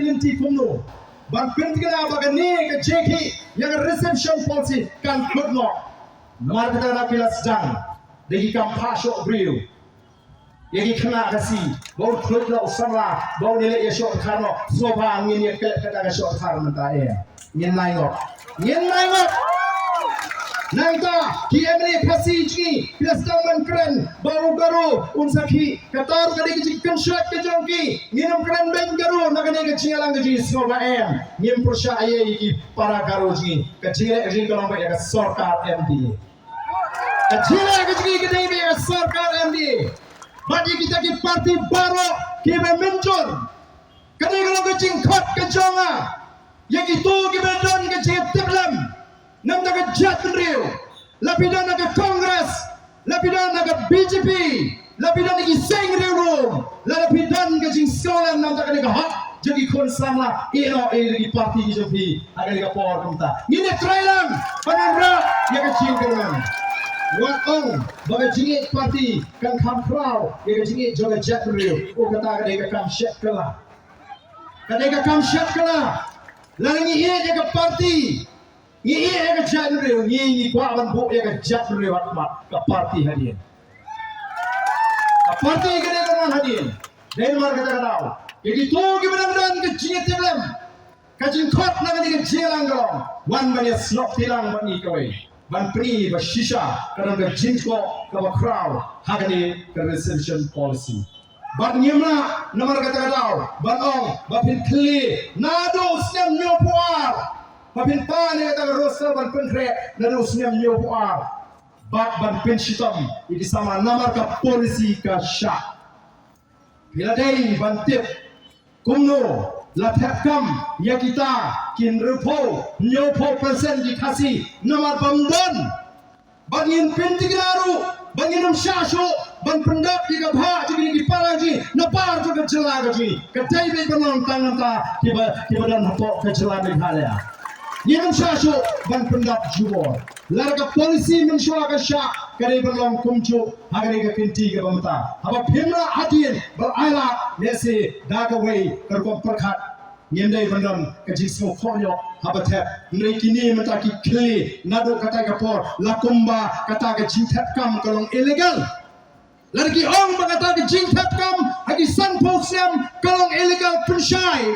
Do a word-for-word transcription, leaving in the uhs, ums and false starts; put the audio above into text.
lynti kumno ban pynthikna ba kane ka jingkhih ïa ka reservation policy kan kut noh. Namar kata ka daw ki la sdang da ki kam phah shoh briew ïa ki khynnah Khasi ba un khluit noh u samla ba un ïaleh ïa shoh tkhar noh. Sngewbha ngin ïa klet kata ka shoh tkhar mynta em. Ngin nai ngot. Ngin nai ngot. Nangta ki M L A Khasi jong ngi ki la sdang ban kren ba u Garo un sakhi. Kata ruh ka dei ka jingpynshoi ka jong ki. Ngin ym kren beiñ Garo na kane ka jingïalang ka jong ngi, sngewbha em. Ngim pyrshah ei ei ïa ki para Garo jong ngi. Ka jingleh ka jong ngi ka long beit ïa ka sorkar M D A. Ka jingleh ka jong ngi ka dei beit ïa ka sorkar M D A. Bad ïa kita ki parti baroh kiba mynjur. Kane ka long ka jingkhot ka jong nga ïa kito kiba don ka jingïatiplem na ka bynta ka jaitbynriew. La phi don na ka Congress, la phi don na ka B J P, la phi don na ki seng riewlum, la phi don ka jingsngewlem na ka bynta kane ka hok jong ki khun samla, ïehnoh ïa ki parti ki jong phi ha kane ka por kumta. Ngin ïatreilang ban wanrah ïa ka jingkyrmen. Wat ong ba ka jingïeit parti kan kham khraw ïa ka jingïeit jong ka jaitbynriew. Oh, kata ka dei ka kam shet kylla. Ka dei ka kam shet kylla. Lada ngi ïeit ïa ka parti, ngi ïeit ïa ka jaitbynriew, ngi, ngi kwah ban buh ïa ka jaitbynriew ha khmat ka parti hadien. Ka parti ka dei ka mon hadien. Dei namar kata ka daw ïa kito kiba dang don ka jingïatiplem, ka jingkhot na kane ka jingïalang ka long, wan ban ïasnoh tilang bad ngi kawei ban pyni ba shisha ka don ka jingthoh kaba khraw ha kane ka reservation policy. Bad ngim lah namar kata ka daw ban ong ba phin khlieh naduh u snem hynñiewphew ar, ba phin pan ïa kata ka roster ban pynkhreh naduh u snem hynñiewphew ar, bad ban pynshitom ïa ki samla namar ka policy ka shah. Phi la dei ban tip kumno la thep kam ïa kita ki hynriewphew, hynñiewphew percent ki Khasi namar bym don. Bad ngin pynthikna ruh ba ngin ym shah shuh ban pyndap ïa ka bhah jong kine ki para jong ngi na bar jong ka jylla ka jong ngi. Ka dei beit ban long tang nangta kiba, kiba don hapoh ka jylla Meghalaya. Ngin ym shah shuh ban pyndap jubor. Lada ka policy mynshuwa ka shah, ka dei ban long kumjuh ha kane ka kynti kaba mynta. Haba phim rah hadien, ba ai lad, lehse da kawei ka rukom pyrkhat ngim dei ban don ka jingsngewkhohñiuh haba thep. Hynrei kine mynta ki khlieh naduh katei ka por, la kumba kata ka jingthep kam ka long illegal. Lada ki ong ba kata ka jingthep kam ha ki sanphew snem ka long illegal, pynshai